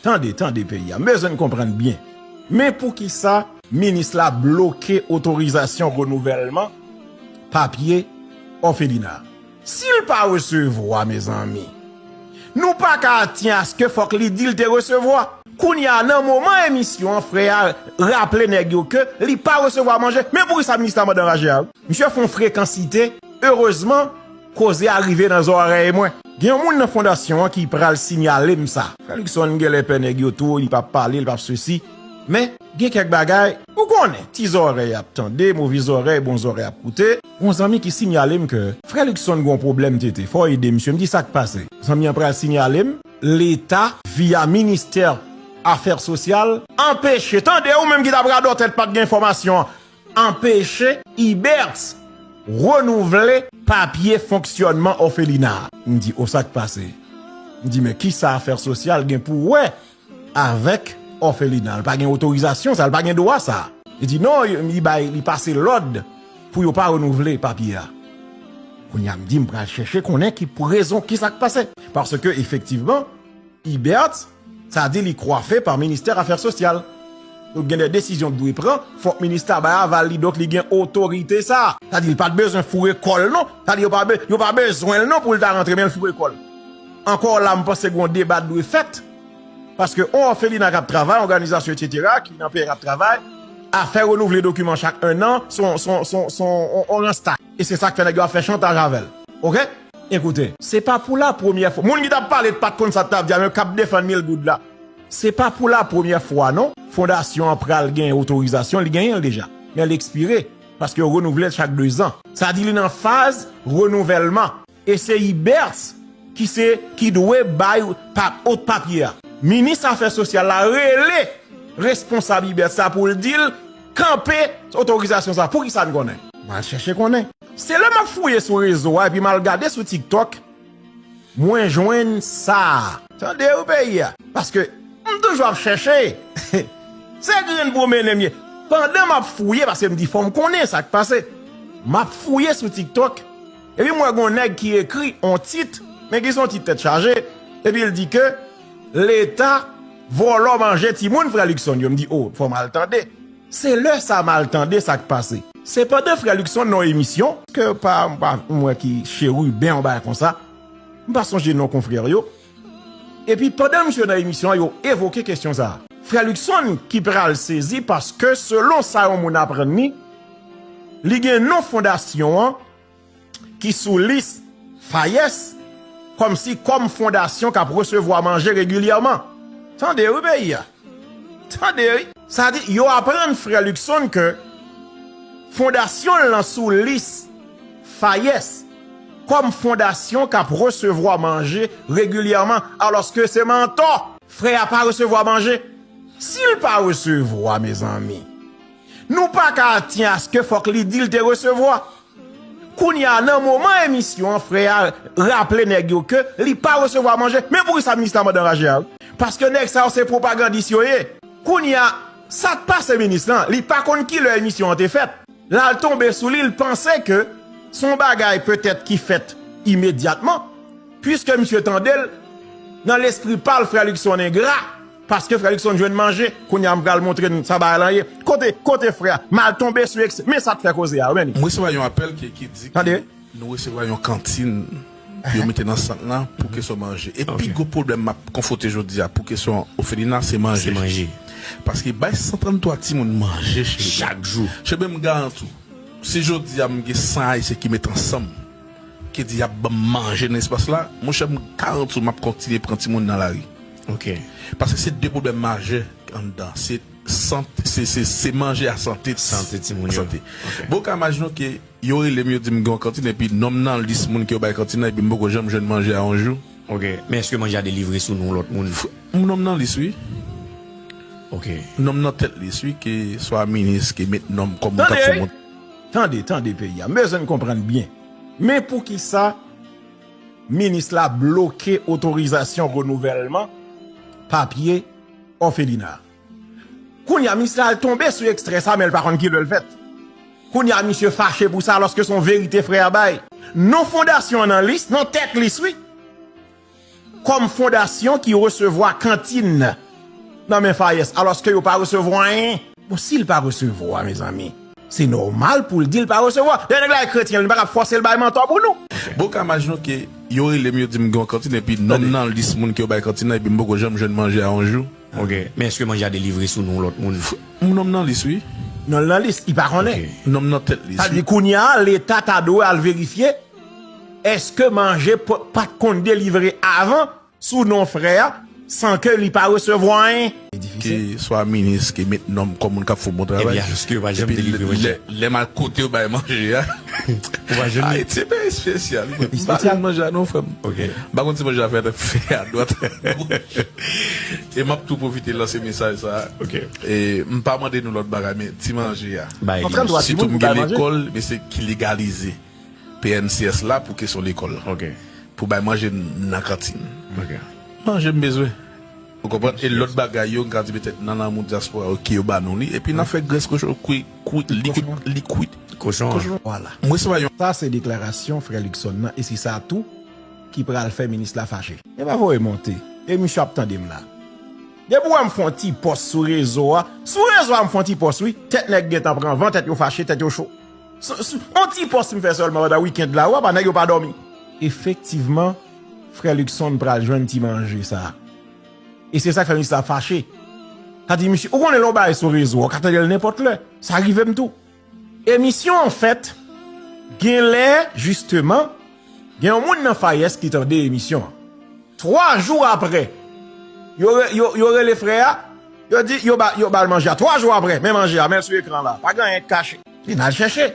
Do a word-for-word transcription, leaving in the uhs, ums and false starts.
Tande, tande peyi a. M bezwen n konprann byen. Men poukisa minis la bloke otorizasyon renouvèlman papye òfelina a? Si l pa resevwa, mezanmi, nou pa ka atyen aske fòk li di l te resevwa. Kounye a, nan moman emisyon an, frè a raple nèg yo ke li pa resevwa manje. Men poukisa minis la mande anraje a, wi? Misye fè yon frekansite. Erezman, koze a rive nan zòrèy mwen. Gen yon moun nan fondasyon an ki pral siyale m sa. Frè Luckson genlè pè nèg yo tou, li p ap pale, li p ap sesi. Men, gen kèk bagay, ou konnen, ti zòrèy ap tande, move zòrèy, bon zòrèy ap koute. Yon zanmi ki siyale m ke frè Luckson gen yon pwoblèm tete, fò w ede misye. M di sa k pase. Zanmi an pral siyale m, Leta, via ministè afè sosyal, anpeche, tande, ou menm ki t ap radòtè, t pa t gen enfòmasyon an, anpeche Ibert renouvle papye fonksyònman òfelina a. M di, o, sa k pase? M di, men kisa afè sosyal gen pou wè avèk òfelina? L pa gen otorizasyon sa, l pa gen dwa sa. Li di, non, li bay, li pase lòd pou yo pa renouvle papye a. Kounye a, m di, m pral chèche konnen ki pou rezon, kisa k pase. Paske, efektivman, Ibert, sa di li kwafe pa ministè afè sosyal. Donk, gen de desizyon k dwe pran, fòk minis la bay aval li, donk li gen otorite sa. Sa di, li pa t bezwen foure kò l non. Sa di, yo pa be-, yo pa bezwen l non pou l ta rantre, men l foure kò l. Ankò la, m panse gen yon deba k dwe fèt. Paske yon òfelina k ap travay, òganizasyon, etsetera, ki nan peyi k ap travay, afè renouvle dokiman chak enn an, se yon, se yon, se yon, se yon, yon, yon rans tak. E se sa k fè nèg yo ap fè chantaj avè l. Oke? Ekoute, se pa pou la premyè fwa. Moun ki t ap pale t pa t konn sa t ap di a, men k ap defann mil goud la. Se pa pou la premyè fwa, non. Fondasyon an pral gen otorizasyon, li genyen l deja. Men l ekspire, paske yo renouvle l chak de zan. Sa di li nan faz renouvèlman. E se Ibert ki se, ki dwe bay pa, ot papye a. Minis afè sosyal la rele responsab Ibert sa pou l di l kanpe otorizasyon sa. Poukisa n konnen? M al chèche konnen. Se lè m ap fouye sou rezo a epi m al gade sou TikTok, mwen jwenn sa. Tande wi peyi a. Paske m toujou ap chèche. Se grenn pwomennen m ye. Pandan m ap fouye, paske m di fò m konnen sa k pase. M ap fouye sou TikTok. Epi m wè gon nèg ki ekri on tit, men ki se yon tit tèt chaje, epi l di ke Leta vòlò manje timoun frè Luckson yo. M di, o, fò m al tande. Se lè sa m al tande sa k pase. Se pandan frè Luckson nan yon emisyon, ke pa, pa, m wè ki Cheriben, yon bagay konsa. M pa sonje non konfrè yo. Epi pandan misye nan emisyon an, yo evoke kesyon sa a. Frè Luckson ki pral sezi paske selon sa yon moun aprann li, li gen non fondasyon an ki sou lis FAES, kòmsi kòm fondasyon k ap resevwa manje regilyèman. Tande wi peyi a. Tande wi. Sa di, yo aprann frè Luckson ke fondasyon l lan sou lis FAES kòm fondasyon k ap resevwa manje regilyèman, alòske se mantò. Frè a pa resevwa manje. Si l pa resevwa, mezanmi, nou pa ka atyen aske fòk li di l te resevwa. Kounye a, nan moman emisyon an, frè a raple nèg yo ke li pa resevwa manje. Men poukisa minis la mande anraje a, wi. Paske nèg sa yo se pwopagandis yo ye. Kounye a, sa k pase minis lan, li pa konn kilè emisyon an te fèt. L al tonbe sou li, l panse ke se yon bagay petèt ki fèt imedyatman, piske misye tande l, nan lespri pa l, frè Luckson engra, paske frè Luckson jwenn manje. Kounye a, m pral montre n sa bagay lan ye. Kote, kote frè a? M al tonbe sou eks-, men sa k fè koze a, men li. M resevwa yon apèl ki, ki di ke nou resevwa yon kantin yo mete nan sant lan pou kesyon manje. E pi gwo pwoblèm m ap konfwonte jodi a pou kesyon òfelina, se manje. Se manje. Paske bay san tranntwa timoun manje, chak jou. Chebe, m garanti w, si jodi a m gen san Ayisyen ki met ansanm, ki di y ap ban m manje nan espas la, monchè, m garanti w m ap kontinye pran timoun nan lari. Ok. Paske se de pwoblèm majè anndan. Se sant-, se, se, se manje a sante, sante timoun yo. Sante. Ok. Bon, ou ka imajine w ke yo rele m, yo di m gen yon kantin, epi non m nan lis moun ke yo bay kantin nan, epi m poko janm jwenn manje a yon jou. Ok. Men èske manje a delivre sou non lòt moun? F-, m non m nan lis, wi. Ok. Non m nan tèt lis, wi, ke swa minis, ke met non m kòm moun k ap fè mont. Tande, tande peyi a. M bezwen n konprann byen. Men poukisa minis la bloke otorizasyon renouvèlman papye òfelina a? Kounye a, minis la al tonbe sou ekstrè sa, men l pa konn kilè l fèt. Kounye a, misye fache pou sa, alòske se yon verite frè a bay. Non fondasyon an nan lis, nan tèt lis, wi. Kòm fondasyon ki resevwa kantin nan men Fayès, alòske yo pa resevwa anyen. Bon, si l pa resevwa, mezanmi, se nòmal pou l di l pa resevwa. Lè nèg la e kretyen, li pa ka fòse l bay mantò pou nou. Bon, ka imajine w ke yo rele m, yo di m gen yon kantin, epi non m nan lis moun ke yo bay kantin nan, epi m poko janm jwenn manje a yon jou. Ok. Men èske manje a delivre sou non lòt moun? Non m nan lis, wi. Non l nan lis, li pa konnen. Ok. Non m nan tèt lis, wi. Sa di kounye a, Leta ta dwe al verifye èske manje p-, pa t konn delivre avan sou non frè a, san ke li pa resevwa anyen. Ke swa minis, ke met nonm kòm moun k ap fè yon bon travay. Epi alòske yo pa janm delivre manje. Lè, lè m al kote yo bay manje a. Ou pa janm Ayiti se peyi espesyal. M pa jwenn manje a non, frè m. Ok. M pa konn si manje a fè, fè a dwat, a goch. E m ap tou pwofite lanse mesaj sa a. Ok. E m pa mande nou lòt bagay, men ti manje a. Bay li. Sitou m gen lekòl, men se ki legalize P N C S la pou kesyon lekòl. Ok. Pou bay manje nan kantin. Ok. Manje m bezwen. Ou konprann? E lòt bagay yo, m ka di petèt nan lanmou dyaspora yo ke yo ba nou li. Epi n ap fè grès kochon kwi, kwi, li kwit, li kwit. Kochon an. Kochon. Vwala. Mwen se pa yon Sa se deklarasyon frè Luckson nan, e se sa tou ki pral fè minis la fache. E pa voye monte. E misye ap tande m la. Depi w wè m fè yon ti pòs sou rezo a, sou rezo a m fè yon ti pòs wi, tèt nèg gentan pran van, tèt yo fache, tèt yo cho. Sou, sou, yon ti pòs m fè sèlman pandan wikend la, w pa nèg yo pa dòmi. Efektivman, frè Luckson pral jwenn ti manje sa a. E se sa k fè minis la fache. Sa di misye, ou konnen lè w bay sou rezo a, w ka tande l nenpòt lè. Sa rive m tou. Emisyon an fèt, genlè, jisteman, gen yon moun nan Fayès ki tande emisyon an. Twa jou apre, yo, re- yo, yo rele frè a, yo di, yo ba, yo ba l manje a. Twa jou apre, men manje a, men l sou ekran la. Pa gen anyen k kache. Li n al chèche.